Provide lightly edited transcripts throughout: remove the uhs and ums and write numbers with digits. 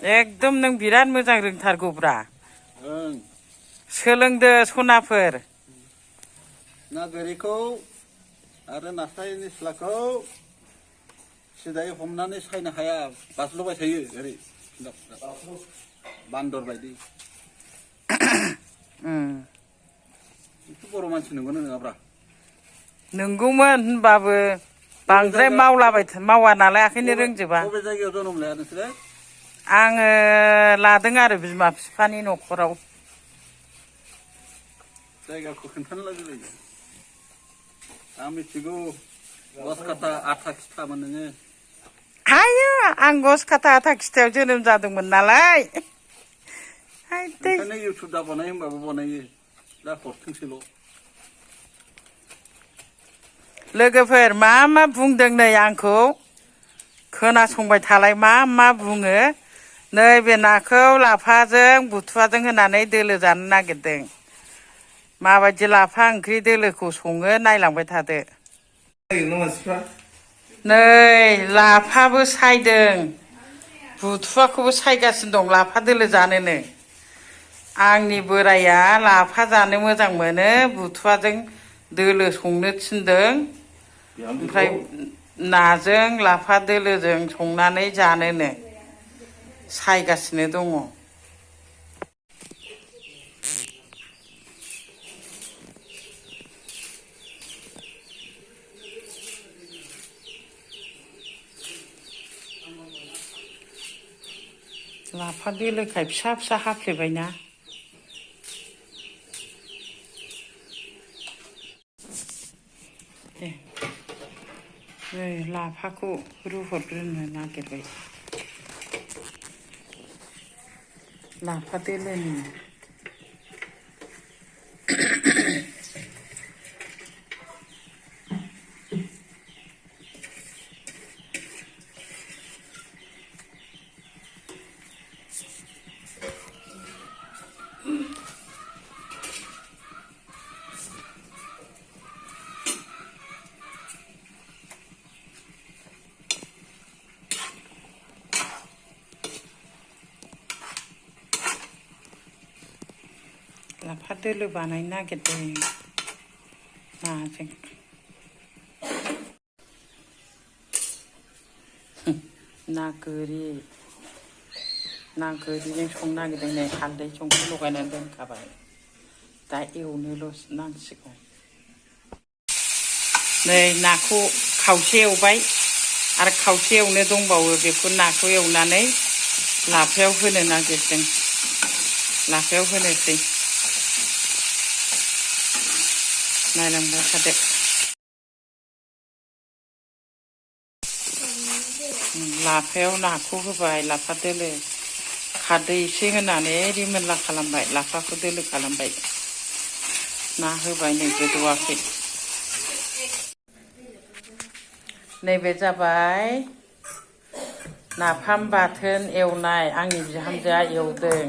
एकदम नों बिराद मोजां रोंथारगौब्रा ओं सोलोंदो सनाफोर ना गोरिखौ आरो नास्राय निस्लाखौ सिदायै हमनानै सायनो हाया बाज्ल'बाय थायो ओरै बान्दर बायदि बर' मानसि नंगौना नङाब्रा नंगौमोन होनबाबो बांद्राय मावा नालाय ओंखायनो रोंजोबा बबे जायगायाव जोनोम लाया नोंसोरो आङो लादों आरो बिमा बिफानि न'खराव जायगाखौ खोन्थानो लागिलायो आं मिथिगौ गसकाटा आथा खिथामोन नोङो आयो आं गसकाटा आथा खिथायाव जोनोम जादोंमोन नालाय ओंखायनो इउटुब दा बानाय होनबाबो बानायो दा हरथोंसैल' लोगोफोर मा बुंदों नै आंखौ खोनासंबाय थालाय मा बुङो नैबे नाखौ लाफाजों बुथुवाजों होनानै दोलो जानो नागिरदों माबायदि लाफा ओंख्रि दोलोखौ सङो नायलांबाय थादो नै लाफाबो सायदों बुथुवाखौबो सायगासिनो दं लाफा दोलो जानोनो आंनि बोराया लाफा जानो मोजां मोनो बुथुवाजों दोलो संनो थिनदों ओमफ्राय नाजों लाफा दोलोजों संनानै जानोनो सायगासिनो दङ लाफा दोलोखाय फिसा हाफ्लेबायना नै लाफाखौ रुहरग्रोनो नागिरबाय लाफा दोलोनि लाफा दोलो बानायनो नागिरदों नाजों ना गोरिजों संनो नागिरदों नै हालदै संख्रि लगायनानै दोनखाबाय दा एवनोल' नांसिगौ नै नाखौ खावसे एवबाय आरो खावसे एवनो दंबावो बेखौ नाखौ एवनानै लाफायाव होनो नागिरदों लाफायाव होनोसै नायलांबाय थादो लाफायाव नाखौ होबाय लाफा दोलो खारदै एसे होनानै रिमोनला खालामबाय लाफाखौ दोलो खालामबाय ना होबाय नै गोदौआखै नैबे जाबाय नाफाम बाथोन एवनाय आंनि बिहामजोआ एवदों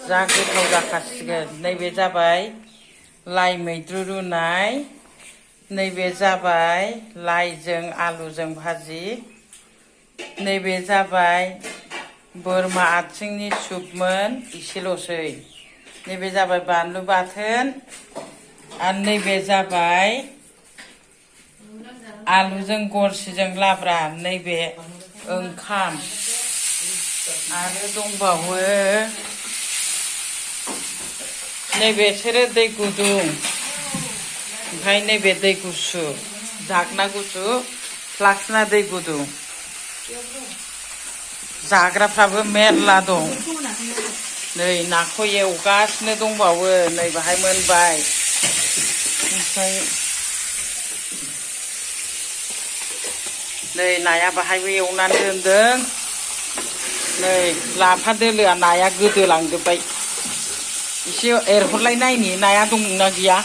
जा गोथाव जाखासिगोन नैबे जाबाय लाइ मैद्रु रुनाय नैबे जाबाय लाइजों आलुजों भाजि नैबे जाबाय बोरमा आथिंनि सुपमोन एसेल'सै नैबे जाबाय बानलु बाथोन आरो नैबे जाबाय आलुजों गरसिजों लाब्रा नैबे ओंखाम आरो दंबावो नैबेसोरो दै गुदुं ओमफ्राय नैबे दै गुसु जागना गुसु फ्लाक्सना दै गुदुं जाग्राफ्राबो मेरला दं नै नाखौ एवगासिनो दंबावो नै बाहाय मोनबाय ओमफ्राय नै नाया बाहायबो एवनानै दोनदों नै लाफा दोलोआ नाया गोदोलांजोब्बाय एसे एरहरलाय नायनि नाया दंना गैया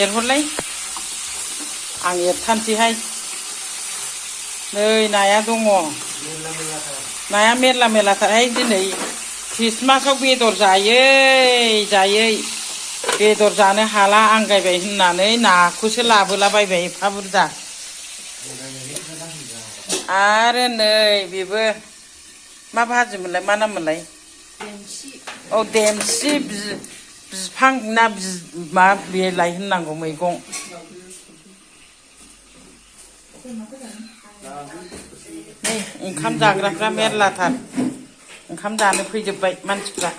एरहरलाय आं एरथानसैहाय नै नाया दङ नाया मेरलाथारहाय दिनै ख्रिस्टमासाव बेदर जायै बेदर जानो हाला आंगायबाय होननानै नाखौसो लाबोलाबायबाय एफा बुरजा आरो नै बेबो मा भाजिमोनलाय मा नाममोनलाय औ देमसि बिफां ना मा बेलाय होननांगौ मैगं नै ओंखाम जाग्राफ्रा मेरलाथार ओंखाम जानो फैजोब्बाय मानसिफ्रा